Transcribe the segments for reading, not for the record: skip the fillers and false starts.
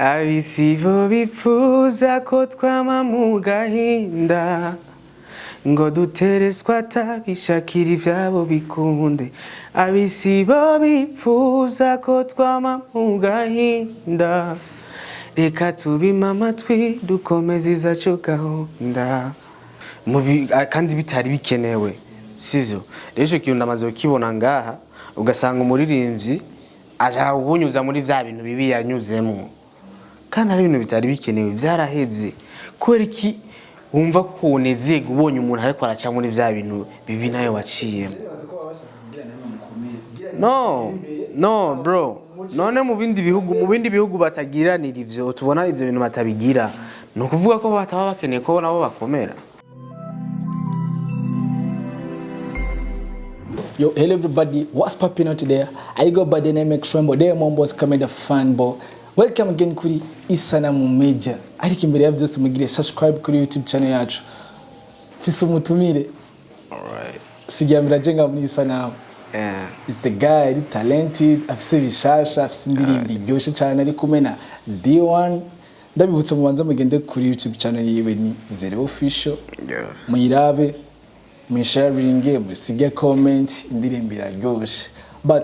Abisi bo bifuza ko twama mu gahinda, ngo dutereswa atabishakira ivyabo bikunde. Abisi bo bifuza ko twama mu gahinda, reka tubime amatwi dukomeze izacu gahunda. Kandi bitari bikenewe, sivyo? Rero ico kintu ndamaze kukibona ngaha, ugasanga umuririmbyi ashaka kukunyuza muri vya bintu bibi yanyuzemwo, kandi ari ibintu bitari bikenewe, vyaraheze. Kubera iki wumva ko unezerwa ubonye umuntu ariko araca muri vya bintu bibi nawe waciyemo? No, no bro, none mu bindi bihugu batagiranira ivyo, tubona ivyo bintu batabigira, ni ukuvuga ko bataba bakeneye ko nabo bakomera. Yo, hello everybody, what's popping out there? I go by the name Extrembo, there Mombos coming the fan boy. Welcome again kuri Isanamu Media. Ariko imbere ya byose mugire subscribe kuri YouTube channel yacu. Fise umutumire, Alright. sigira jenga muri Isanamu. Is the guy ari talented, afise bishasha, afise indirimbo iryoshe cyane ari kumwe na D1. Ndabibutsa mubanza mugende kuri YouTube channel yiwe ni Zero Official. Muyirabe, muyisharinge, musige comment, indirimbo iraryoshe, but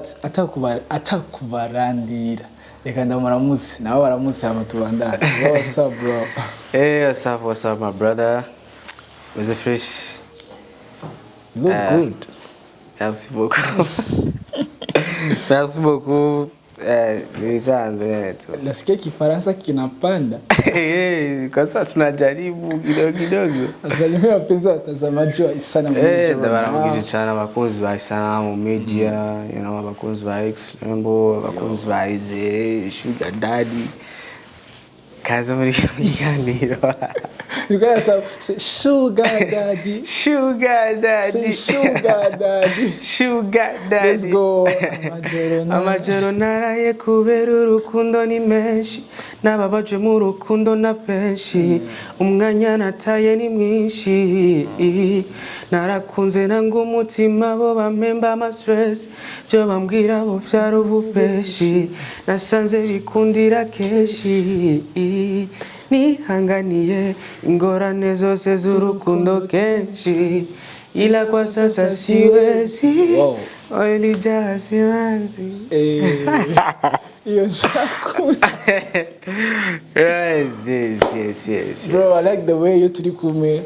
atakubarandira, reka ndamuramutse nawe baramutse hama tubandane. What's up, bro? Hey, what's up, what's up, my brother? Was it fresh? Look good. Merci beaucoup. Merci beaucoup. Ibisanzwe tu. Nasikia Kifaransa kinapanda. Eh, kwa sasa tunajaribu kidogo kidogo. Asalimia wapenzi watazamaji wa Isanamu Media. Ndabaramukije cyane abakunzi ba Isanamu Media, abakunzi ba X Rembo, abakunzi ba Izere, Sugar Daddy. Kaze muri kino kiganiro. Nilikuwa nasema, say, "Sugar Daddy." Sugar Daddy. Say, "Sugar Daddy." Sugar Daddy. Let's go. Amajoro Amajoro naraye kubera urukundo ni menshi, n'ababajwe mu rukundo na benshi, umwanya nataye ni mwinshi, narakunze nanga umutima, bo bampemba ama stress, byo bambwira bo vyari ububeshi, nasanze bikundira kenshi, nihanganiye ingorane zose z'urukundo kenshi, ila kwa sasa siwezi. Ilijaa simanzi. Iyo nshaka. Yes. Bro, I like the way iyo turi kumwe,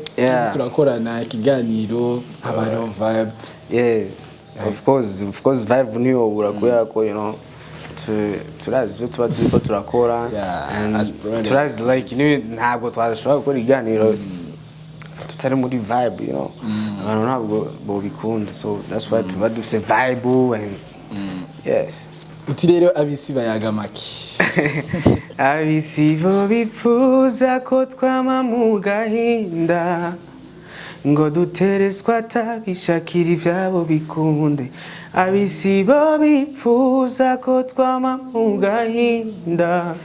turakorana ikiganiro, haba hariho vibe. Yeah, of course, of course, vibe ntiyobura kubera ko turazi ibyo tuba turiko turakora Yeah, and as brothers. turazi like ntabwo twashobora gukora ikiganiro tutari muri vibe, abantu ntabwo bobikunda, so that's why tuba dufise vibe and yes. Uti rero abisi bayaga maki? Abisi bo bifuza ko twama mu gahinda, ngo dutereswa atabishakira ivyabo bikunde. Abisi bo bifuza ko twama mu gahinda,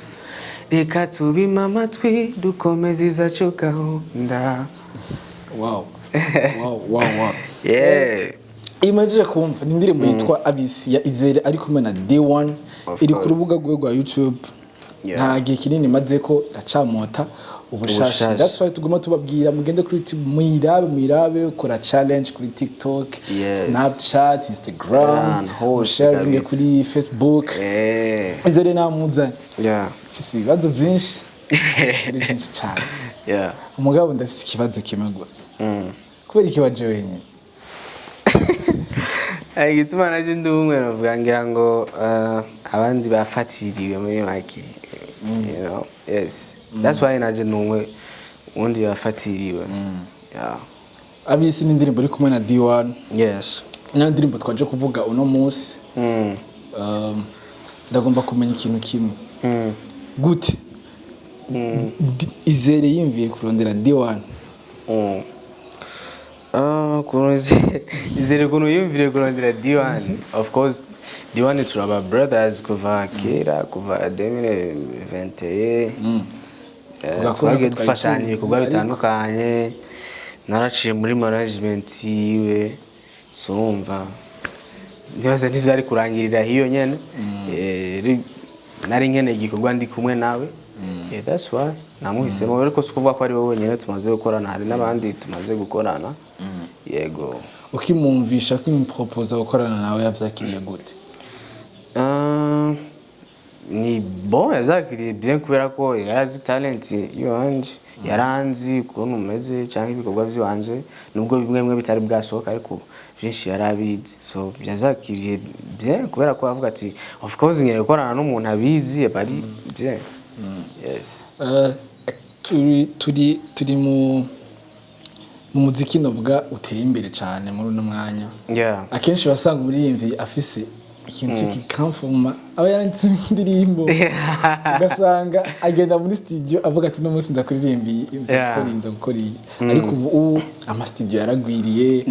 reka tubime amatwi dukomeze izacu gahunda. Wow. Imajije kumva ni indirimbo yitwa Abisi ya Izere ari kumwe na D1. Of Iri ku course. rubuga rwe rwa YouTube. Nta gihe kinini maze ko iracamota ubushasha. Ubushasha. That's why tuguma tubabwira mugende kuri YouTube muyirabe, muyirabe, kora challenge kuri TikTok, Snapchat, Instagram, Yeah, hose sharing kabisa. kuri Facebook. Izere namuzanye, mfise ibibazo vyinshi, ari byinshi cyane. Umugabo, ndafise ikibazo kimwe gusa. Kubera iki waje wenyine? Igituma naje ndi umwe, novuga ngira ngo abandi bafatiriwe muri make. Yes, that's why naje ndi umwe, uwundi yafatiriwe, yeah. Abisi ni indirimbo iri kumwe na D1. Yes. Niyo ndirimbo twaje kuvuga uno munsi. Ndagomba kumenya ikintu kimwe. Gute Izere yiyumviye kurondera D1? Ah, ukuntu Izere ukuntu yiyumviriye kurondera D1, of course D1 turaba brothers kuva kera, kuva 2021. Ugakora Twagiye ko twari dufashanya tuzi, ibikorwa bitandukanye, naraciye muri management yiwe, so urumva ndibaza ntivyari kurangirira hiyo nyene. Nari nkeneye igikorwa ndi kumwe nawe. Yeah, that's why namuhisemo, ariko si ukuvuga ko ari we wenyine tumaze gukorana, hari n'abandi tumaze gukorana, yego. Ukimwumvisha ko imupropoza gukorana nawe, yavyakiriye gute? Ni bon, yazakiriye bien kubera ko yarazi talent yiwanje, yaranzi ukuntu umeze cyangwa ibikorwa vy'iwanje, nubwo bimwe bimwe bitari bwasohoka, ariko vyinshi yarabizi. So yazakiriye bien kubera ko avuga ati: "Of course ngiye gukorana n'umuntu abizi, aba ari bien." Yes. Turi mu muziki novuga uteye imbere cyane muri uno mwanya. Akenshi wasanga umuririmbyi afise ikintu cy'igikamfuma aba yanditse indirimbo, ugasanga agenda muri studio avuga ati: "No munsi ndakuririmba iyi, nza gukora iyi, nza gukora iyi." Ariko ubu ama studio yaragwiriye.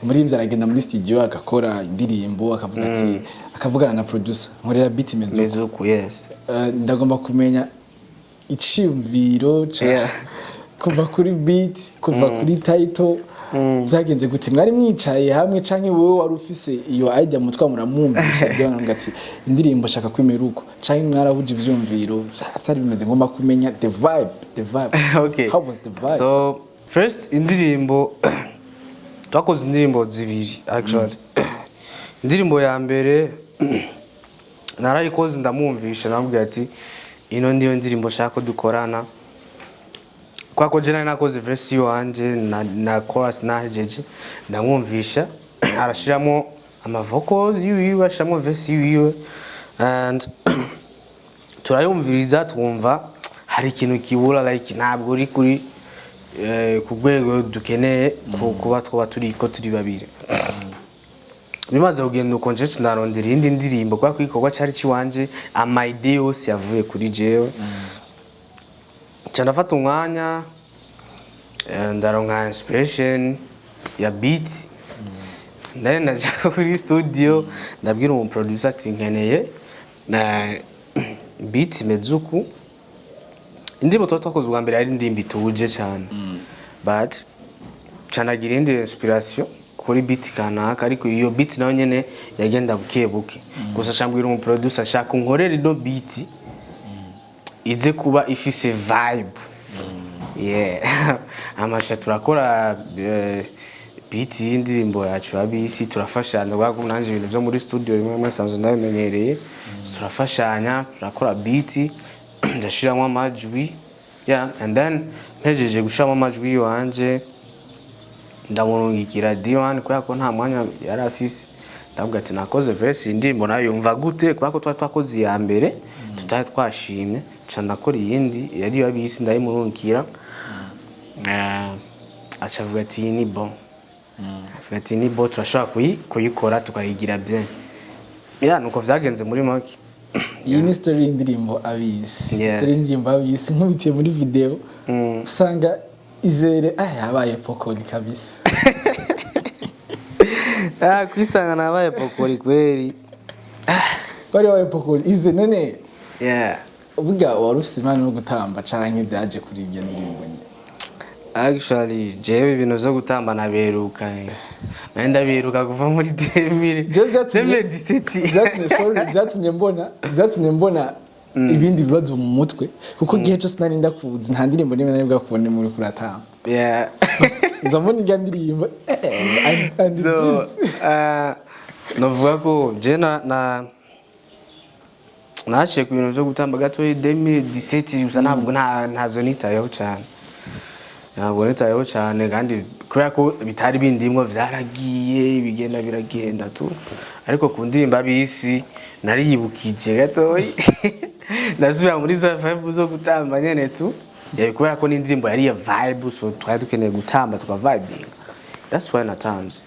Umuririmbyi aragenda muri studio agakora indirimbo, akavuga ati, akavugana na producer: "Nkorera beat imeze uku." Mizuku, yes. Ndagomba kumenya iciyumviro ca kuva kuri beat, kuva kuri title, byagenze gute? Mwari mwicaye hamwe canke wowe wari ufise iyo idea mu mutwe, muramwumvisha byo ati: "Indirimbo shaka kwimera uko," canke mwarahuje ivyumviro? Vyari bimeze, ngomba kumenya the vibe, the vibe. Okay. How was the vibe? So first, indirimbo twakoze, indirimbo zibiri actually. Indirimbo ya mbere narayikoze, ndamwumvisha, namubwira ati: "Ino ndiyo ndirimbo nshaka ko dukorana," kwa ko je nari nakoze verse yiwanje na chorus nahejeje. Ndamwumvisha, arashiramo ama vocals yiwiwe, ashiramo verse yiwiwe, and turayumviriza, twumva hari ikintu kibura, like ntabwo uri kuri ku rwego dukeneye kuba twaba turi ko turi babiri. Bimaze kugenda uko, nje ndarondera iyindi ndirimbo kubera ko igikorwa cyari kiwanje, ama idea yose yavuye kuri jewe. Nca ndafata umwanya, ndaronka inspiration ya beat, ndari ndaja kuri studio, ndabwira umu producer ati: "Nkeneye na beat imeze uku." Indirimbo tuba twakoze ubwa mbere yari indirimbo ituje cyane, but canagira iyindi inspiration kuri beat kanaka, ariko iyo beat nayo nyene yagenda buke buke. Gusa cambwira umu producer: "Shaka unkorere ino beat ize kuba ifise vibe." Yeah, amasha turakora beat y'indirimbo yacu ya bisi, turafashanya kubera ko nanje ibintu vyo muri studio bimwe bimwe nsanzwe ndabimenyereye. Turafashanya, turakora beat, ndashiramo amajwi, yeah, and then mpejeje gushiramo amajwi wanje, ndamurungikira D1 kubera ko nta mwanya yari afise. Ndavuga ati: "Nakoze verse, indirimbo nayo yumva gute?" Kubera ko twari twakoze iya mbere tutari twashimye, nca ndakora iyindi yari iyo bisi, ndayimurungikira. Aca avuga ati: "Iyi ni bon." Avuga ati: "Ni bon, turashobora kuyikora tukayigira bien." Yeah, nuko vyagenze muri make. Iyi ni story y'indirimbo Abisi. Yes. Story y'indirimbo Abisi, nkubitiye muri video usanga Izere ah yabaye pokoli kabisa. Ah, kwisanga nabaye pokoli kweli. Wari wabaye pokoli Ize none? Yeah. Burya wari ufise impano yo gutamba canke vyaje kuri iryo ndirimbo nyene? Actually, jewe ibintu vyo gutamba naberuka, nari ndabiruka kuva muri 2000 Jewe 2017. Byatumye, sorry, byatumye mbona ibindi bibazo mu mutwe, kuko igihe cyose nari ndakuzi nta ndirimbo nimwe nari bwakubone muri kuratamba. Nza mbona irya ndirimbo and So this. Novuga ko je na naciye ku bintu vyo gutamba gatoyi 2017 gusa, ntabwo ntavyo nitayeho cyane, ntabwo nitayeho cyane, kandi kubera ko bitari bindimwo vyaragiye bigenda biragenda tu. Ariko ku ndirimbo Abisi nariyibukije gatoyi, ndasubira muri za vibe zo gutamba nyene tu. Yeah, kubera ko n'indirimbo yari iya vibe, so twari dukeneye gutamba tukavibinga, that's why natamvye,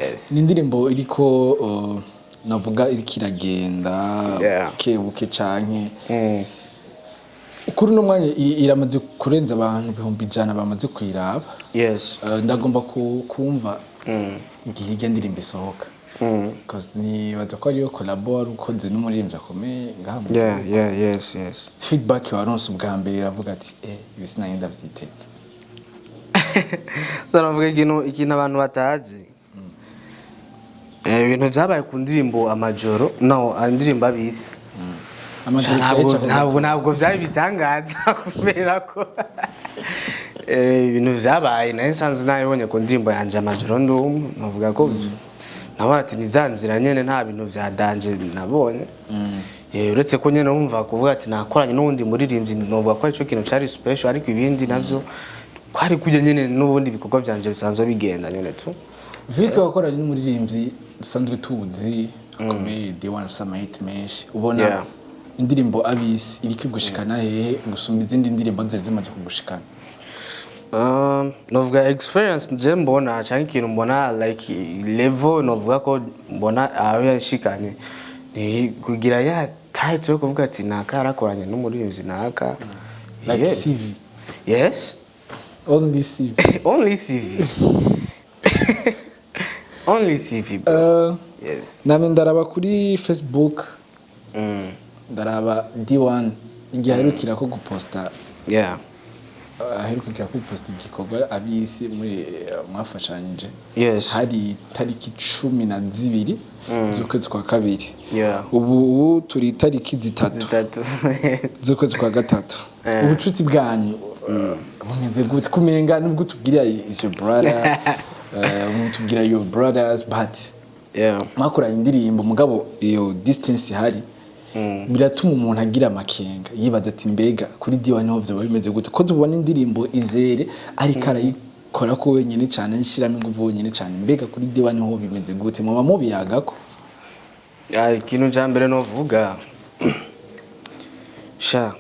yes. Ni indirimbo iriko navuga iriko iragenda buke buke canke kuri uno mwanya iramaze kurenza abantu 100,000 bamaze kuyiraba. Ndagomba kumva igihe irya ndirimbo isohoka, 'cause nibaza ko ariyo collabo wari ukoze n'umuririmbyi akomeye ngaha mu gihugu. Yeah, yes. Feedback waronse ubwa mbere iravuga ati: "Eh, ibi sinari ndavyiteze." Ndavuga ikintu abantu batazi. Ibintu vyabaye ku ndirimbo Amajoro, no indirimbo Abisi. Amajoro Ntabwo turayica ku ntabwo gato. Ntabwo byari bitangaza kubera ko ibintu vyabaye nari nsanzwe nabibonye ku ndirimbo yanje Amajoro Ndumwe. Navuga ko nabona ati ni za nzira nyene, nta bintu vya danger nabonye. Uretse ko nyene wumva kuvuga ati nakoranye n'uwundi muririmbyi, novuga ko arico kintu cari special, ariko ibindi navyo kwari kujya nyene n'ubundi bikorwa vyanje bisanzwe bigenda nyene tu. Vike wakoranye n'umuririmbyi dusanzwe tuzi akomeye, D1, ufise amahiti menshi, ubona indirimbo Abisi iriko igushikana hehe gusumba izindi ndirimbo zari zimaze kugushikana? Novuga experience je mbona canke ikintu mbona, like level novuga ko mbona aho yashikanye ni kugira ya title yo kuvuga ati naka yarakoranye n'umuririmbyi naka. Like CV? Yes. Only CV? Only CV, only CV, bro. Yes. Name ndaraba kuri Facebook, ndaraba D1 igihe aherukira ko guposta, aherukira ko guposta igikorwa Abisi muri mwafashanyije, hari tariki 12 z'ukwezi kwa kabiri. Ubu turi tariki 3 3, yes. z'ukwezi kwa gatatu. Ubucuti bwanyu bumeze gute? Kumenga nubwo tubwira is your brother, tubwira your brothers, but mwakoranye indirimbo, mugabo iyo distance ihari biratuma umuntu agira amakenga, yibaza ati mbega kuri D1 niho vyoba bimeze gute, ko tubona indirimbo Izere ariko arayikora ko wenyine cyane, nshiramo ingufu wenyine cyane, mbega kuri D1 niho bimeze gute? Muba mubiyagako? Ah, ikintu cya mbere novuga sha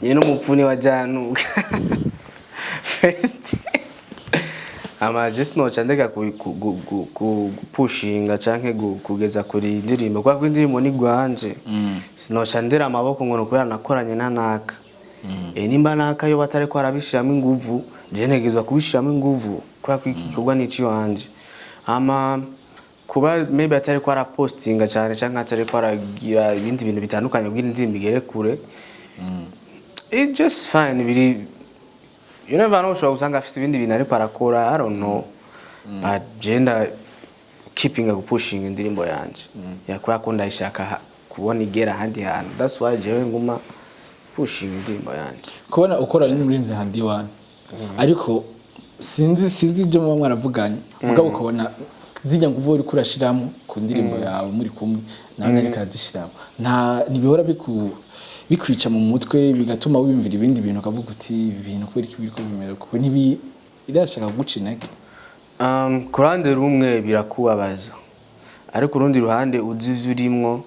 nyine umupfuni wa januka first ama just noca ndeka gupushinga canke kugeza kuri indirimbo, kubera ko indirimbo ni gwanje. Sinoca ndera amaboko ngo nukubera nakoranye na naka. Nimba naka yo batariko arabishiramo inguvu, je ntegerezwa kubishiramo inguvu kubera ko iki gikorwa ni iciwanje. Ama kuba maybe atariko arapostinga cyane canke atariko aragira ibindi bintu bitandukanye kugira indirimbo igere kure, it just fine. Biri, you never know, ushobora gusanga afise ibindi bintu ariko arakora, I don't know, but je nda keeping gupushinga indirimbo yanje ya kubera ko ndayishaka kubona igera ahandi hantu. That's why jewe nguma pushinga indirimbo yanje. Kubona ukoranye n'umuririmbyi nka D1, ariko sinzi ibyo muba mwaravuganye, mugabo ukabona zijya nguvu uriko urashiramo ku ndirimbo yawe muri kumwe nawe ariko arazishiramo, nta ntibihora bikwica mu mutwe, bigatuma wiyumvira ibindi bintu, ukavuga uti ibi bintu kubera iki biriko bimera kuko ntibi irashaka kuguca intege? Ku ruhande rumwe birakubabaza, ariko urundi ruhande uzi ivyo urimwo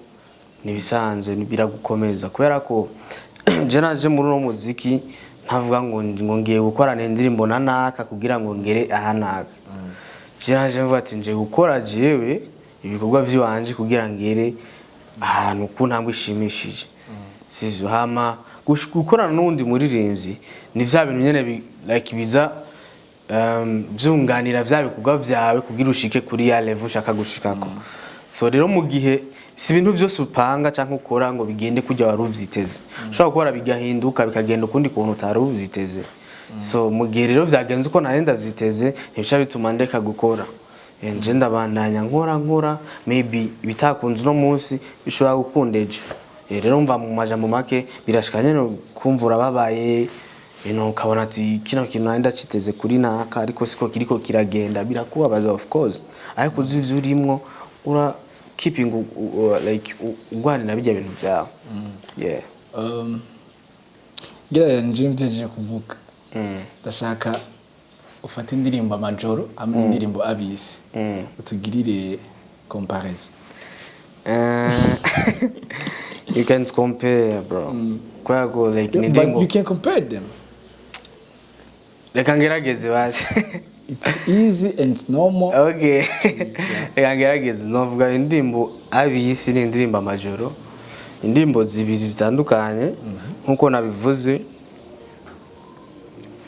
ntibisanzwe, biragukomeza, kubera ko je naje muri uno muziki ntavuga ngo ngiye gukorana indirimbo na naka kugira ngo ngere aha naka. Je naje mvuga ati nje gukora jewe ibikorwa vy'iwanje kugira ngere ahantu ku ntambwe ishimishije, sivyo? Hama gukorana n'uwundi muririmbyi ni vya bintu nyene like biza vyunganira vya bikorwa vyawe kugira ushike kuri ya level ushaka gushikako. So rero mu gihe si ibintu vyose upanga canke ukora ngo bigende kurya wari uvyiteze, ushobora gukora bigahinduka bikagenda ukundi kuntu utari uvyiteze. So mu gihe rero vyagenze uko nari ndavyiteze, ntibica bituma ndeka gukora. Nje ndabandanya nkora, maybe ibitakunze uno munsi bishobora gukunda ejo. Rero mva mu majambo make, birashika nyene kumva urababaye, ibintu ukabona ati kino kintu nari ndaciteze kuri naka ariko siko kiriko kiragenda, birakubabaza of course, ariko uzi ivyo urimwo, ura keeping like ugwanira bijya bintu vyawe, yeah. Ngereranije n'ibyo kuvuga, ndashaka ufate indirimbo Amajoro hamwe n'indirimbo Abisi, utugirire comparaison. You can't compare, bro, kubera ko like ni But indirimbo you can compare them. Reka ngerageze basi. It's easy and it's normal. Okay, reka ngerageze. Novuga indirimbo Abisi ni indirimbo Amajoro, indirimbo zibiri zitandukanye. Nkuko nabivuze,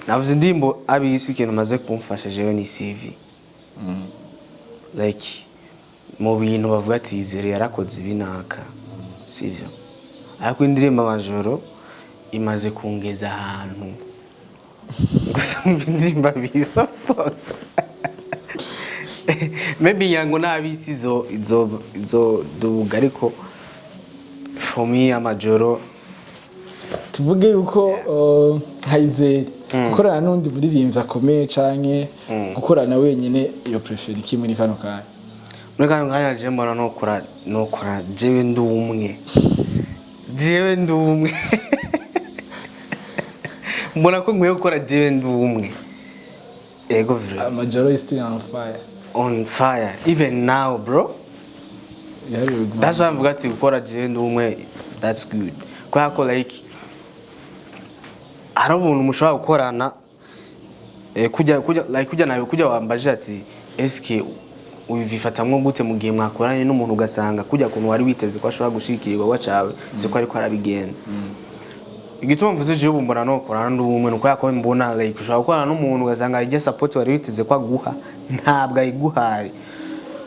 navuze indirimbo Abisi, ikintu maze kumfasha jewe ni CV, like mu bintu bavuga ati Izere yarakoze ibi naka, sivyo? Ariko indirimbo Amajoro imaze kungeza ahantu gusumba indirimbo Abisi. Of course maybe nyango n'Abisi izo duga, ariko For me, Amajoro. Tuvuge yuko nka Izere gukorana n'undi muririmbyi akomeye canke gukorana wenyine, iyo préfère iki muri kano kanya? Muri kano kanya je mbona nokora jewe ndi umwe, jewe ndi umwe. Mbona ko nkwiye gukora jewe ndi umwe, ego vrai. Amajoro is still on fire. On fire even now, bro. Yari biguma. That's why mvuga ati gukora jewe ndi umwe, that's good, kubera ko like hari umuntu mushobora gukorana kujya like kujya nawe kujya wambaje ati eske ubifatamwo gute mu gihe mwakoranye n'umuntu ugasanga kujya kuntu wari witeze ko ashobora gushikira igikorwa cawe siko ariko arabigenza. Igituma mvuze jewe ubu mbona nokorana n'umwe ni ukubera ko mbona like ushobora gukorana n'umuntu ugasanga ijya support wari witeze ko aguha ntabwo ayiguhaye,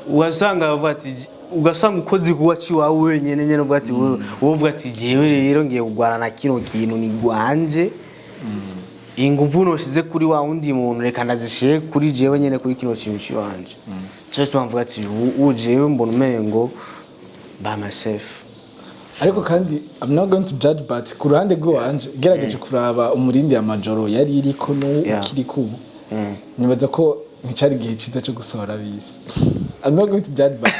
ugasanga bavuga ati, ugasanga ukoze kuba ciwawe wenyene nyene, uvuga ati wowe uvuga ati jewe rero ngiye kugwana na kino kintu ni gwanje, inguvu noshize kuri wa wundi muntu reka ndazishire kuri jewe nyene, kuri kino kintu ciwanje. Cyo gituma mvuga ati ubu jewe mbona umengo by myself. Ariko kandi I'm not going to judge, but ku ruhande rw'iwanje gerageje kuraba umurindi Amajoro yari iriko n'ubu ukiriko ubu, nibaza ko nticari igihe ciza cyo gusohora bisi. I'm not going to judge, but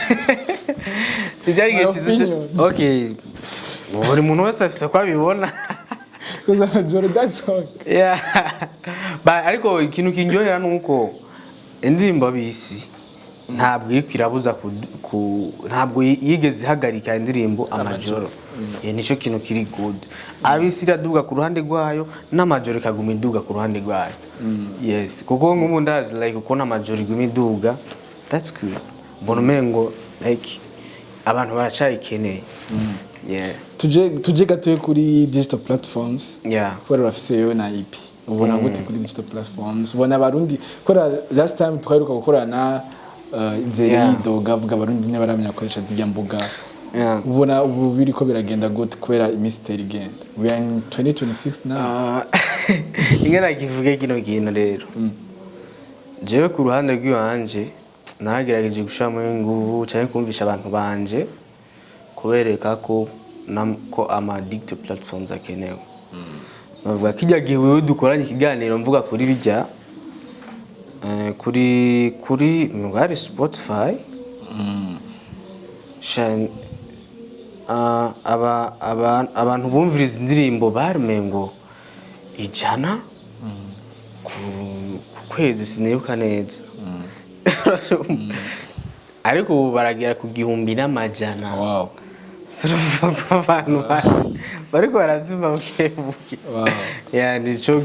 Icyari igihe My cyiza cyo opinion. Okay, buri muntu wese afise ko abibona. Because Amajoro, that song. Yeah. Ariko ikintu kindyohera ni uko indirimbo bisi ntabwo iriko irabuza ntabwo yigeze ihagarika indirimbo Amajoro. Nicyo kintu kiri good. Abisi iraduga ku ruhande rwayo n'Amajoro ikaguma iduga ku ruhande rwayo. Yes, kuko nk'ubu ndazi like ukuntu Amajoro iguma iduga, that's good. Mbona umengo like abantu baracayikeneye, yes. Tuje gatoye kuri digital platforms, kubera urafise yewe na EP. Ubona gute kuri digital platforms? Ubona Abarundi, kubera last time twaheruka gukorana, Zeri yidoga avuga Abarundi ntibaramenya gukoresha zirya mbuga. Ubona ubu biriko biragenda gute, kubera iminsi itera igenda? We are in 2026 now. Ah, ingana kivuge kino kintu rero, jewe ku ruhande rw'iwanje naragerageje gushiramo inguvu canke kumvisha abantu banje, kubereka ko ko ama digital platforms akenewe. Bavuga kijya gihe wewe dukoranye ikiganiro mvuga kuri bijya kuri hari Spotify. Abantu bumviriza indirimbo barumengo 100 ku kwezi, sinibuka neza, ariko ubu baragera ku 1400. Sinavuga ko abantu bariko baravyumva buke buke. Ya, nico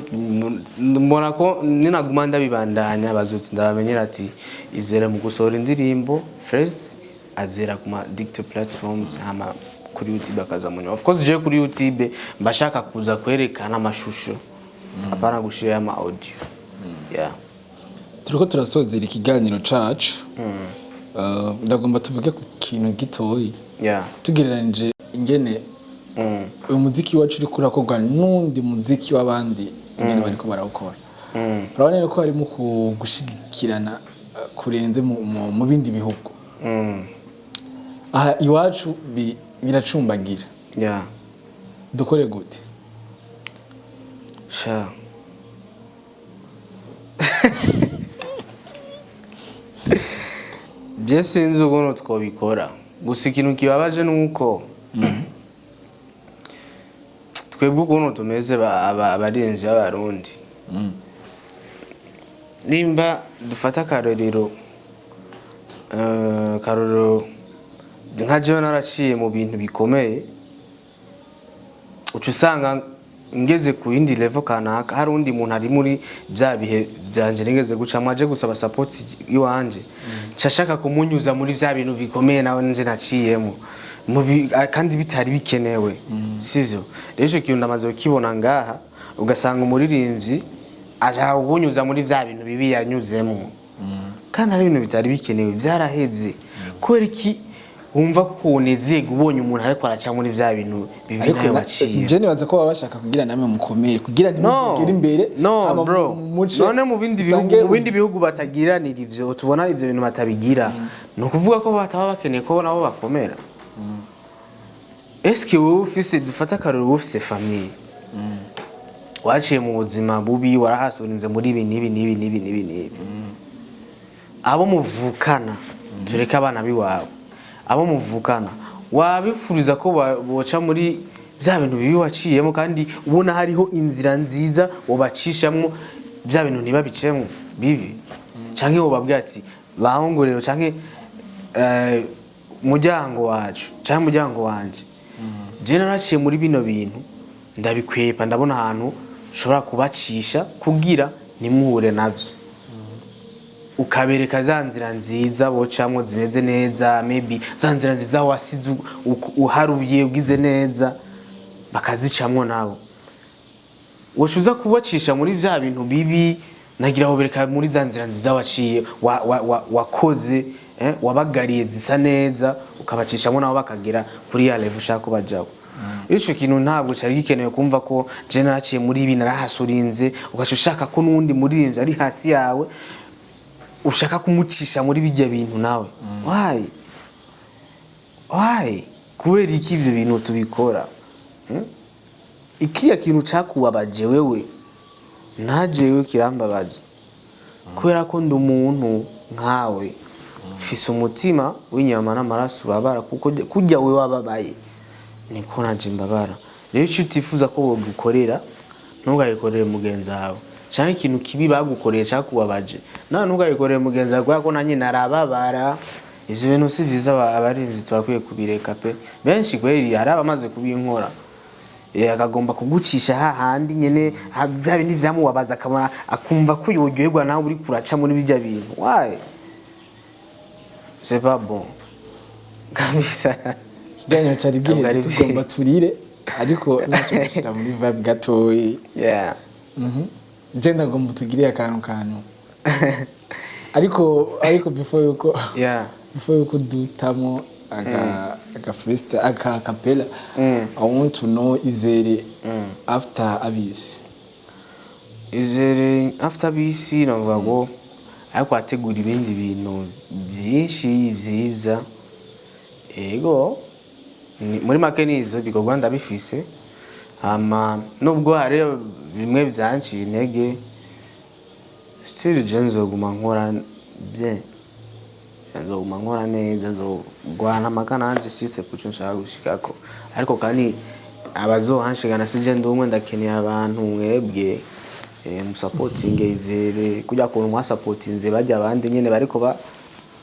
mbona ko ninaguma ndabibandanya bazotsi ndabamenyera ati Izere mu gusohora indirimbo first azera ku ma digital platforms, hama kuri YouTube akaza mu nyuma. Of course je kuri YouTube mbashaka kuza kwerekana amashusho, apana gushira ama audio, yeah. Turiko turasozera ikiganiro cacu. Ndagomba tuvuge ku kintu gitoyi. Tugereranije ingene uyu muziki wacu uriko urakorwa n'undi muziki w'abandi, ingene bariko barawukora, urabona rero ko harimo gushigikirana kurenze mu bindi bihugu. Aha iwacu biracumbagira. Dukore gute? Sha, bye sinzi ukuntu twabikora, gusa ikintu kibabaje ni uko twebwe ukuntu tumeze abarinzi b'Abarundi, nimba dufata akarorero nka jewe naraciye mu bintu bikomeye, uca usanga ngeze ku yindi level kanaka hari undi muntu ari muri bya bihe byanje nigeze gucamo aje gusaba support iwanje, nca ashaka kumunyuza muri bya bintu bikomeye nawe nje naciyemo. Kandi bitari bikenewe, sivyo? Rero ico kintu ndamaze kukibona ngaha, ugasanga umuririmbyi ashaka kukunyuza muri bya bintu bibi yanyuzemo kandi ari ibintu bitari bikenewe, byaraheze. Kubera iki wumva ko unezerwa ubonye umuntu ariko araca muri bya bintu bibi Ariko nawe waciye? Je nibaza ko baba bashaka kugira namwe mukomere, kugira No, ntimuzigere imbere, no hama bro, muce none mu bindi bihugu, usange mu bindi bihugu batagiranira ivyo, tubona ivyo bintu batabigira, ni ukuvuga ko bataba bakeneye ko nabo bakomera. Eske wowe ufise, dufate akarorero, wowe ufise famille, waciye mu buzima bubi, warahasurinze muri ibi n'ibi n'ibi n'ibi n'ibi n'ibi, abo muvukana, tureke abana biwawe, abo muvukana wabifuriza ko boca muri bya bintu bibi waciyemo, kandi ubona hariho inzira nziza wobacishamo bya bintu ntibabicemo bibi? Canke wobabwira ati: "Bahongorero canke muryango wacu canke muryango wanje, je naraciye muri bino bintu, ndabikwepa, ndabona ahantu nshobora kubacisha kugira ntimuhure navyo"? Ukabereka za nzira nziza bocamwo zimeze neza, maybe za nzira nziza wasize uharuye ugize neza, bakazicamwo nabo. Woca uza kubacisha muri vya bintu bibi? Nagira bereka muri za nzira nziza waciye, wakoze, wabagariye zisa neza, ukabacishamo nabo bakagera kuri ya level ushaka ko bajaho. Ico kintu ntabwo cari gikenewe kumva ko je naraciye muri ibi, narahasurinze, ugaca ushaka ko n'uwundi muririmbyi ari hasi yawe ushaka kumucisha muri bijya bintu nawe. Why? Why? Kubera iki ivyo bintu tubikora? Ikiya kintu cakubabaje wewe, ntajewe kirambabaza, kubera ko ndi umuntu nkawe, mfise umutima w'inyama n'amaraso ubabara, kuko kurya we wababaye niko nanje mbabara. Rero icyo utifuza ko bogukorera, ntugayikorere mugenzi wawe, canke ikintu kibi bagukoreye cakubabaje nawe ntugayikorere mugenzi wawe, kubera ko nanjye narababara. Ivyo bintu si vyiza, abarimvyi turakwiye kubireka pe. Benshi kweri hari abamaze kubinkora. Akagomba kugucisha hahandi nyene vya bindi vyamubabaza, akabona akumva ko yoryoherwa nawe uri kuraca muri bijya bintu. Why? C'est pas bon kabisa. Ikiganiro cari Ntabwo giheze, ari tugomba vyiza. turire, ariko ntacyo gushyira muri vibe gatoyi. Je ndagomba tugiriye akantu ariko before yuko dutamo aga freestyle, aka capella, I want to know Izere after Abisi. Izere after Abisi, navuga ngo ariko ategura ibindi bintu byinshi vyiza. Ego, muri make ni ivyo bikorwa ndabifise. Hama nubwo hari bimwe vyanciye intege, still je nzoguma nkora bien, nzoguma nkora neza, nzogwana amaka nanje nshitse kuco nshaka gushikako. Ariko kandi abazohanshigana sije ndi umwe, ndakeneye abantu mwebwe, musapotinge Izere kurya kuntu mwasapotinze barya abandi nyene bariko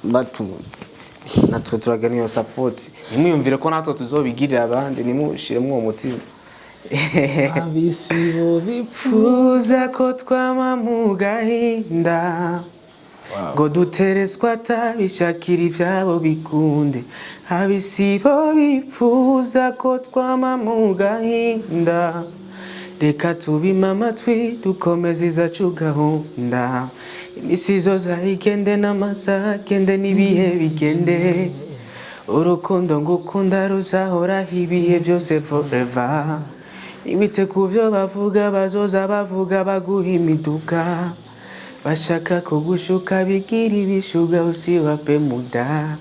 batu, natwe turakeneye iyo support. Ntimwiyumvire ko natwe tuzobigirira abandi, ntimushiremwo uwo mutima. Abisi bo bipfu Fuza ko twama mu gahinda, ngo dutereswa atabishakira ivyabo bikunde. Abisi bo bipfuza ko twama mu gahinda, reka tubime amatwi, dukomeze izacu gahunda. Imisi izoza igende, n'amasaha agende, n'ibihe bigende, urukundo ngukunda ruzahoraho ibihe byose, forever. Ntiwite ku byo bavuga, bazoza bavuga baguha imiduga, bashaka kugushuka bigira ibishuga, usibape muda.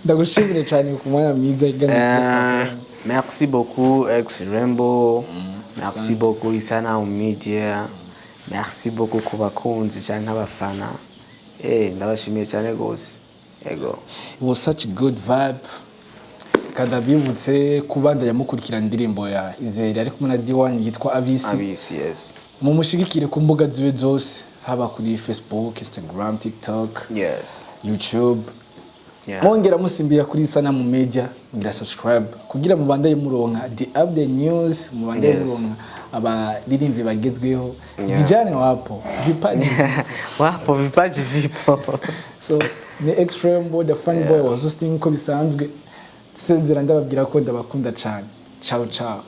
Ndagushimire cyane ku mwanya mwiza, ikiganiro cyiza twakoranye. Merci beaucoup Ex Rainbow, merci beaucoup Isanamu Media, merci beaucoup ku bakunzi canke abafana. Ndabashimiye cyane gose, yego. It was such a good vibe. Kandi abibutse kubandanya mukurikirana indirimbo ya Izere ari kumwe na D1 yitwa Abisi. Abisi, yes. Mumushigikire ku mbuga ziwe zose, haba kuri Facebook, Instagram, TikTok, YouTube. Mwongera musimbira kuri Isanamu Media, mugira subscribe kugira mubandanye muronka the update news, mubandanye muronka abaririmbyi bagezweho. Vijana wapo, vipaji Wapo, vipaji vipo. So ni Extreme Boy, the funny boy was hosting, uko bisanzwe. Sezera ndababwira ko ndabakunda cyane. Ciao ciao.